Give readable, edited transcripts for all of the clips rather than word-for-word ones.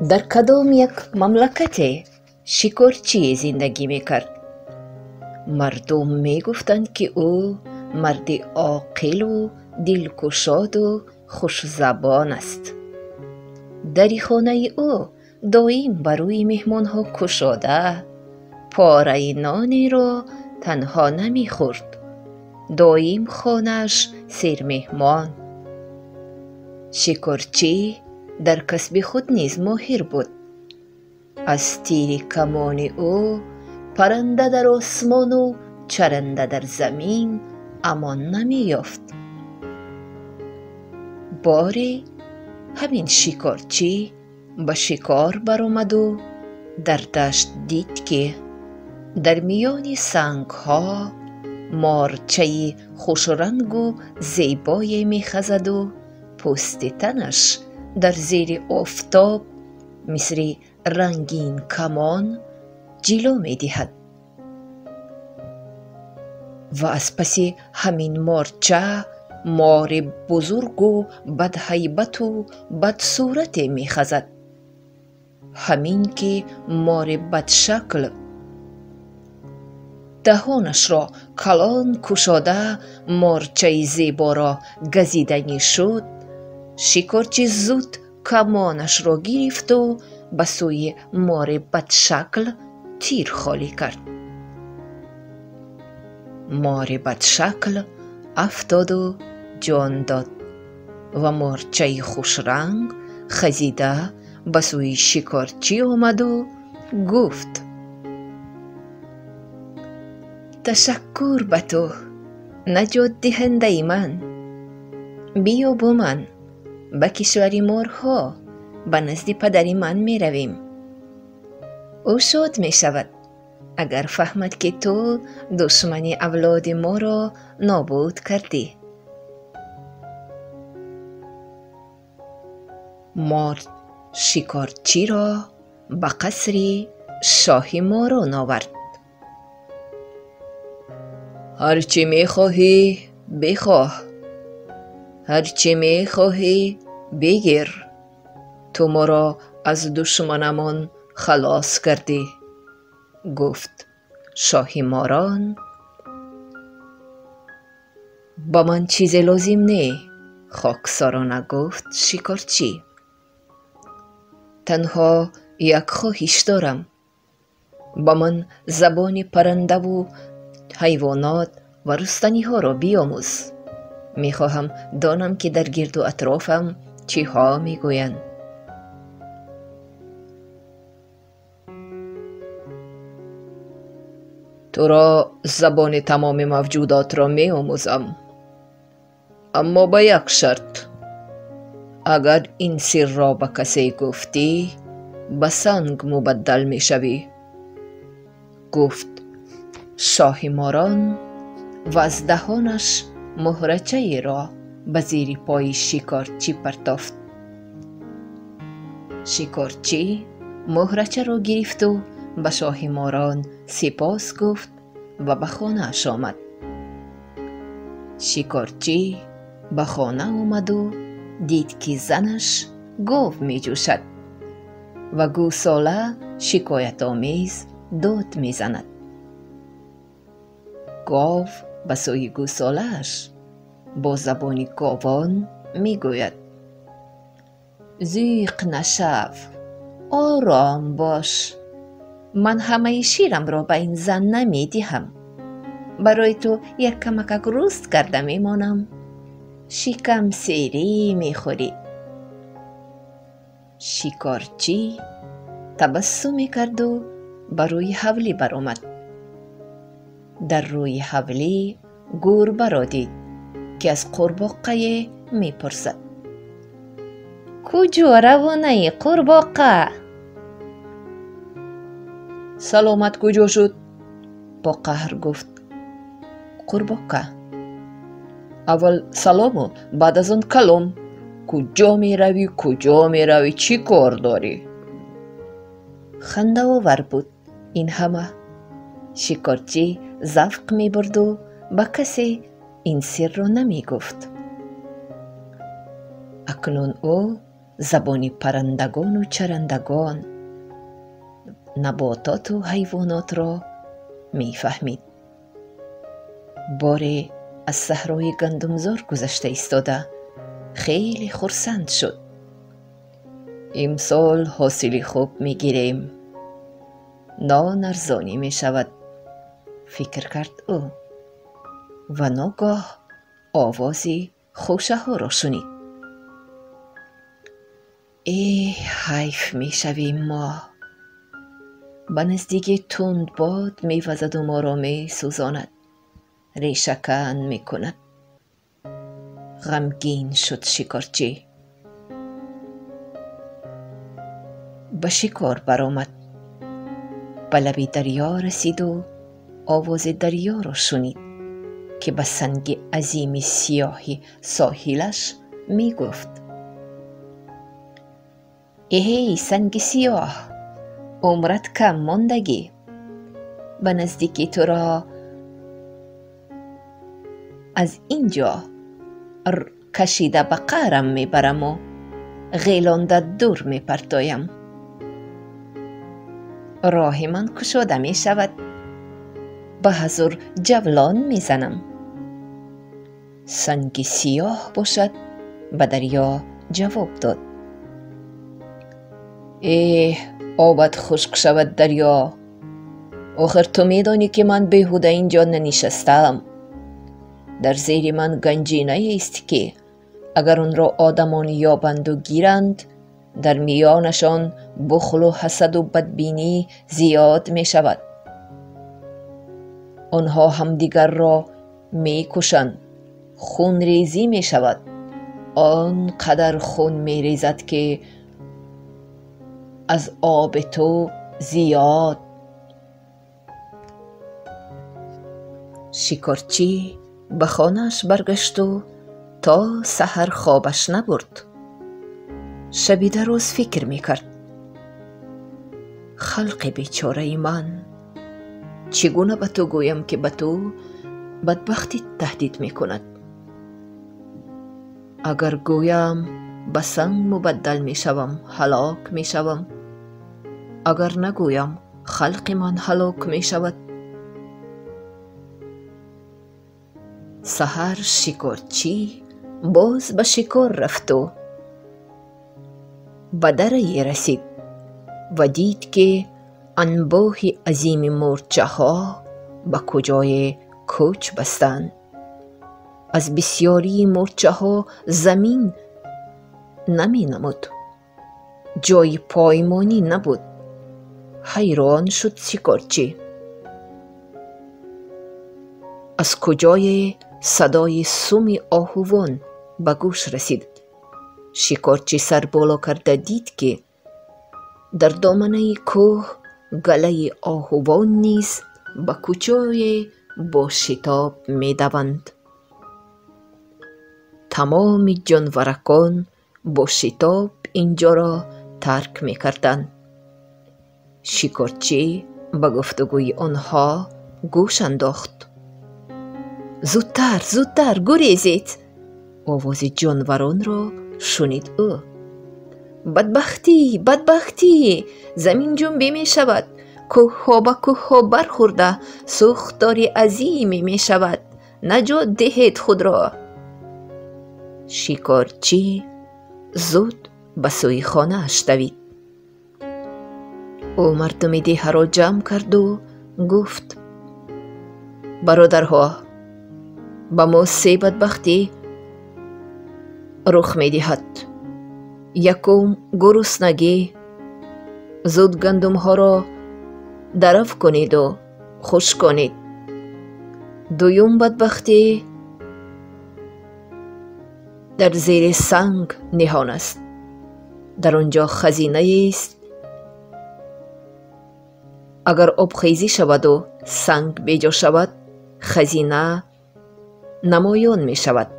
Дар кадом як мамлакате шикорчие зиндагӣ мекард. Мардум мегуфтанд, ки ӯ марди оқилу дилкушоду хушзабон аст. Дари хонаи ӯ доим ба рӯи меҳмонҳо кушода, пораи нонеро танҳо намехӯрд. Доим хонааш сермеҳмон. Шикорчӣ дар касби худ низ моҳир буд. Аз тири камони ӯ парранда дар осмону чаранда дар замин амон намеёфт. Боре ҳамин шикорчӣ ба шикор баромаду дар дашт дид, ки дар миёни сангҳо морчаи хушрангу зебое мехазаду пӯсти танаш дар зери офтоб мисли рангин камон ҷило медиҳад. Ва аз паси ҳамин морча мори бузургу бадҳайбату бадсурате мехазад. Ҳамин ки мори бадшакл даҳонашро калон кушода морчаи зеборо газиданӣ шуд, шикорчӣ зуд камонашро гирифту ба сӯи мори бадшакл тир холӣ кард. Мори бадшакл афтоду ҷон дод ва морчаи хушранг хазида ба сӯи шикорчӣ омаду гуфт: ташаккур ба ту, наҷотдиҳандаи ман. Биё бо ман ба кишвари морҳо, ба назди падари ман меравем. Ӯ шод мешавад, агар фаҳмад, ки ту душмани авлоди моро нобуд кардӣ. Мор шикорчиро ба қасри шоҳи морон овард. Ҳар чӣ мехоҳӣ бихоҳ, ҳар чӣ мехоҳӣ бигир. Ту моро аз душманамон халос кардӣ, гуфт шоҳи морон. Ба ман чизе лозим не, хоксорона гуфт шикорчӣ. Танҳо як хоҳиш дорам. Ба ман забони паррандаву ҳайвонот ва рустаниҳоро биомӯз. Мехоҳам донам, ки дар гирду атрофам чиҳо мегӯянд. Туро забони тамоми мавҷудотро меомӯзам, аммо ба як шарт. Агар ин сирро ба касе гуфтӣ, ба санг мубаддал мешавӣ, гуфт шоҳи морон ва аз даҳонаш муҳрачаеро ба зери пои шикорчӣ партофт. Шикорчӣ муҳрачаро гирифту ба шоҳи морон сипос гуфт ва ба хонааш омад. Шикорчӣ ба хона омаду дид, ки занаш гов меҷӯшад ва гӯсола шикоятомез дод мезанад. Гов ба сӯи гӯсолааш бо забони говон мегӯяд: зиқ нашав, ором бош. Ман ҳамаи ширамро ба ин зан намедиҳам. Барои ту як камакак рӯст карда мемонам. Шикам серӣ мехӯрӣ. Шикорчӣ табассум мекарду ба рӯи ҳавлӣ баромад. Дар рӯи ҳавлӣ гурбаро дид, ки аз қурбоққае мепурсад: куҷо равонаи, қурбоққа? Саломат куҷо шуд? Бо қаҳр гуфт қурбоққа. Аввал салому, баъд аз он калом. Куҷо меравӣ, куҷо меравӣ, чӣ кор дорӣ? Хандаовар буд ин ҳама. Шикорчӣ завқ мебурду ба касе ин сирро намегуфт. Акнун ӯ Забони паррандагону чарандагон, набототу ҳайвонотро мефаҳмид. Боре аз саҳрои гандумзор гузашта истода хеле хурсанд шуд. Имсол ҳосили хуб мегирем, нон арзонӣ мешавад, фикр кард ӯ ва ногоҳ овози хӯшаҳоро шунид. Эҳ, ҳайф мешавем мо! Ба наздики тунд бод мевазаду моро месӯзонад, решакан мекунад. Ғамгин шуд шикорчӣ. Ба шикор баромад. Ба лаби дарё расиду овози дарёро шунид, ки ба санги азими сиёҳи соҳилаш мегуфт: эҳей, санги сиёҳ, умрат кам мондагӣ, ба наздикӣ туро аз ин ҷо кашида ба қаърам мебараму ғелонда дур мепартоям. Роҳи ман кушода мешавад, ба ҳазур ҷавлон мезанам. Санги сиёҳ бошад ба дарё ҷавоб дод: эҳ, обат хушк шавад дарё, охир ту медонӣ, ки ман беҳуда ин ҷо нанишастаам. Дар зери ман ганҷинаест, ки агар онро одамон ёбанду гиранд, дар миёнашон бухлу ҳасаду бадбинӣ зиёд мешавад. Онҳо ҳамдигарро мекушанд, хунрезӣ мешавад. Он қадар хун мерезад, ки аз оби ту зиёд. Шикорчӣ ба хонааш баргашту то саҳар хобаш набурд. Шаби дароз фикр мекард: халқи бечораи ман, чӣ гуна ба ту гӯям, ки ба ту бадбахтӣ таҳдид мекунад? Агар гӯям, ба санг мубаддал мешавам, ҳалок мешавам. Агар нагӯям, халқи ман ҳалок мешавад. Саҳар шикорчӣ боз ба шикор рафту ба дарае расид ва дид, ки анбоҳи азими мӯрчаҳо ба куҷое кӯч бастанд. Аз бисёрии мӯрчаҳо замин наменамуд, ҷои поймонӣ набуд. Ҳайрон шуд шикорчӣ. Аз куҷое садои суми оҳувон ба гӯш расид. Шикорчӣ сар боло карда дид, ки дар доманаи кӯҳ галаи оҳувон низ ба кӯчое бо шитоб медаванд. Тамоми ҷонваракон бо шитоб ин ҷоро тарк мекарданд. Шикорчӣ ба гуфтугӯи онҳо гӯш андохт. Зудтар, зудтар гурезед! Овози ҷонваронро шунид ӯ. Бадбахтӣ, бадбахтӣ! Заминҷунбӣ мешавад, кӯҳҳо ба кӯҳҳо бархӯрда, сӯхтори азиме мешавад. Наҷот диҳед худро! Шикорчӣ зуд ба сӯи хонааш давид. Ӯ мардуми деҳаро ҷамъ карду гуфт: бародарҳо, ба мо се бадбахтӣ рух медиҳад. Якум гуруснагӣ. Зуд гандумҳоро дарав кунеду хушк кунед. Дуюм бадбахтӣ дар зери санг ниҳон аст. Дар он ҷо хазинаест. Агар обхезӣ шаваду санг беҷо шавад, хазина намоён мешавад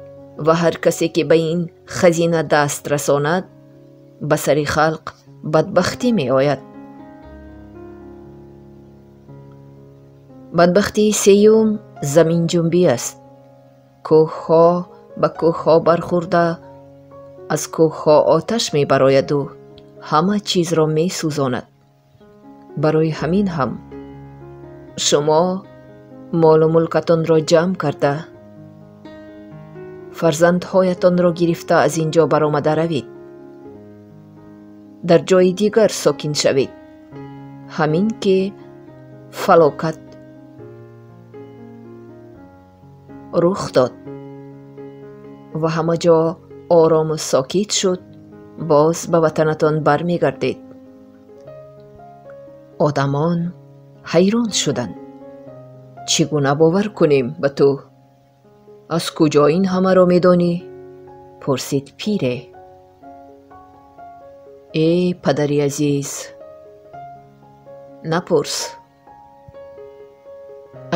ва ҳар касе, ки ба ин хазина даст расонад, ба сари халқ бадбахтӣ меояд. Бадбахтии сеюм заминҷунбӣ аст. Кӯҳҳо ба кӯҳҳо бархӯрда, Аз кӯҳҳо оташ мебарояду ҳама чизро месӯзонад. Барои ҳамин ҳам шумо молу мулкатонро ҷамъ карда, фарзандҳоятонро гирифта аз ин ҷо баромада равед, дар ҷои дигар сокин шавед. Ҳамин ки фалокат рух дод ва ҳама ҷо орому сокит шуд, боз ба ватанатон бармегардед. Одамон ҳайрон шуданд. Чӣ гуна бовар кунем ба ту? Аз куҷо ин ҳамаро медонӣ? Пурсид пире. Э, падари азиз, напурс.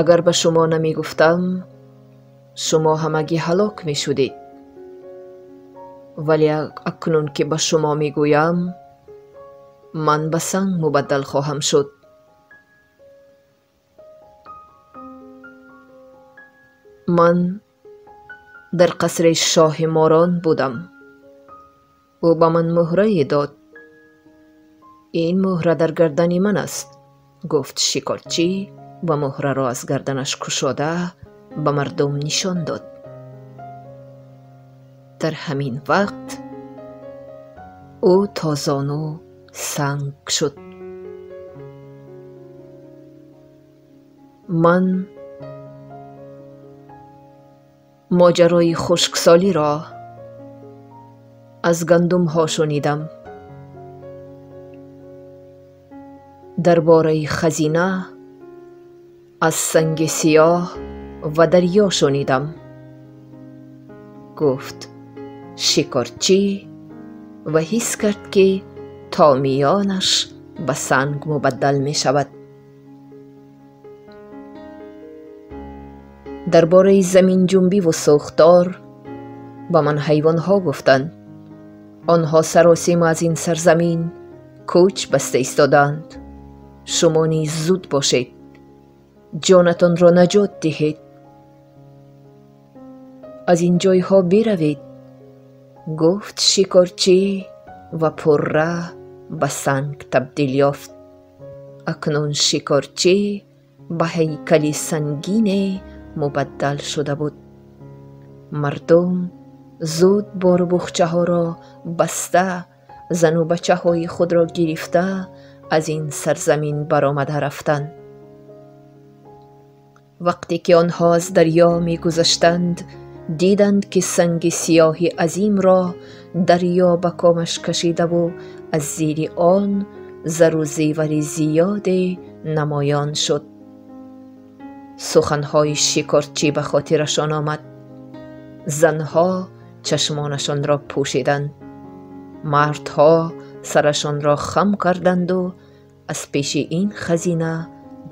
Агар ба шумо намегуфтам, шумо ҳамагӣ ҳалок мешудед. Вале акнун ки ба шумо мегӯям, ман ба санг мубаддал хоҳам шуд. Ман дар қасри шоҳи морон будам. Ӯ ба ман муҳрае дод. Ин муҳра дар гардани ман аст, гуфт шикорчӣ ва муҳраро аз гарданаш кушода ба мардум нишон дод. Дар ҳамин вақт ӯ то зону санг шуд. Ман моҷарои хушксолиро аз гандумҳо шунидам. Дар бораи хазина аз санги сиёҳ ва дарё шунидам, гуфт шикорчӣ ва ҳис кард, ки то миёнаш ба санг мубаддал мешавад. Дар бораи заминҷунбиву сӯхтор ба ман ҳайвонҳо гуфтанд. Онҳо саросима аз ин сарзамин кӯч баста истодаанд. Шумо низ зуд бошед, ҷонатонро наҷот диҳед, аз ин ҷойҳо биравед, гуфт шикорчӣ ва пурра ба санг табдил ёфт. Акнун шикорчӣ ба ҳайкали сангине мубаддал шуда буд. Мардум зуд бору буғчаҳоро баста, зану бачаҳои худро гирифта аз ин сарзамин баромада рафтанд. Вақте ки онҳо аз дарё мегузаштанд, диданд, ки санги сиёҳи азимро дарё ба комаш кашидаву аз зери он зару зевари зиёде намоён шуд. Суханҳои шикорчӣ ба хотирашон омад. Занҳо чашмонашонро пӯшиданд, мардҳо сарашонро хам карданду аз пеши ин хазина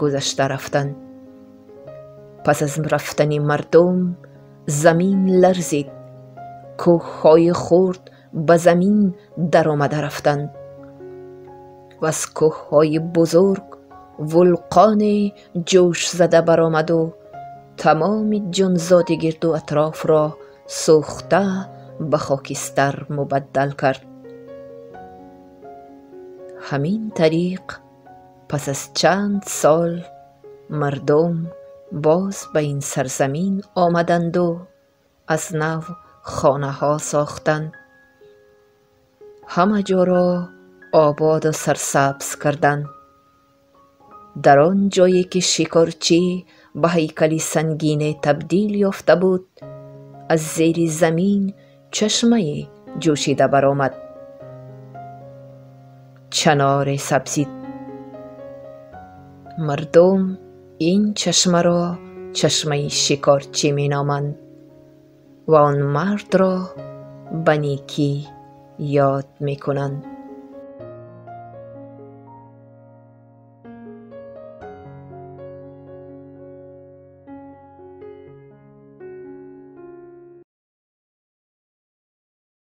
гузашта рафтанд. Пас аз рафтани мардум замин ларзид, кӯҳҳои хурд ба замин даромада рафтанд ва аз кӯҳҳои бузург вулқоне ҷӯш зада баромаду тамоми ҷонзоди гирду атрофро сӯхта ба хокистар мубаддал кард. Ҳамин тариқ пас аз чанд сол мардум боз ба ин сарзамин омаданду аз нав хонаҳо сохтанд. Ҳама ҷоро ободу сарсабз карданд. Дар он ҷое ки шикорчӣ ба ҳайкали сангине табдил ёфта буд, аз зери замин чашмае ҷӯшида баромад. Чаноре сабзид. Мардум ин чашмаро чашмаи шикорчӣ меноманд ва он мардро ба некӣ ёд мекунанд.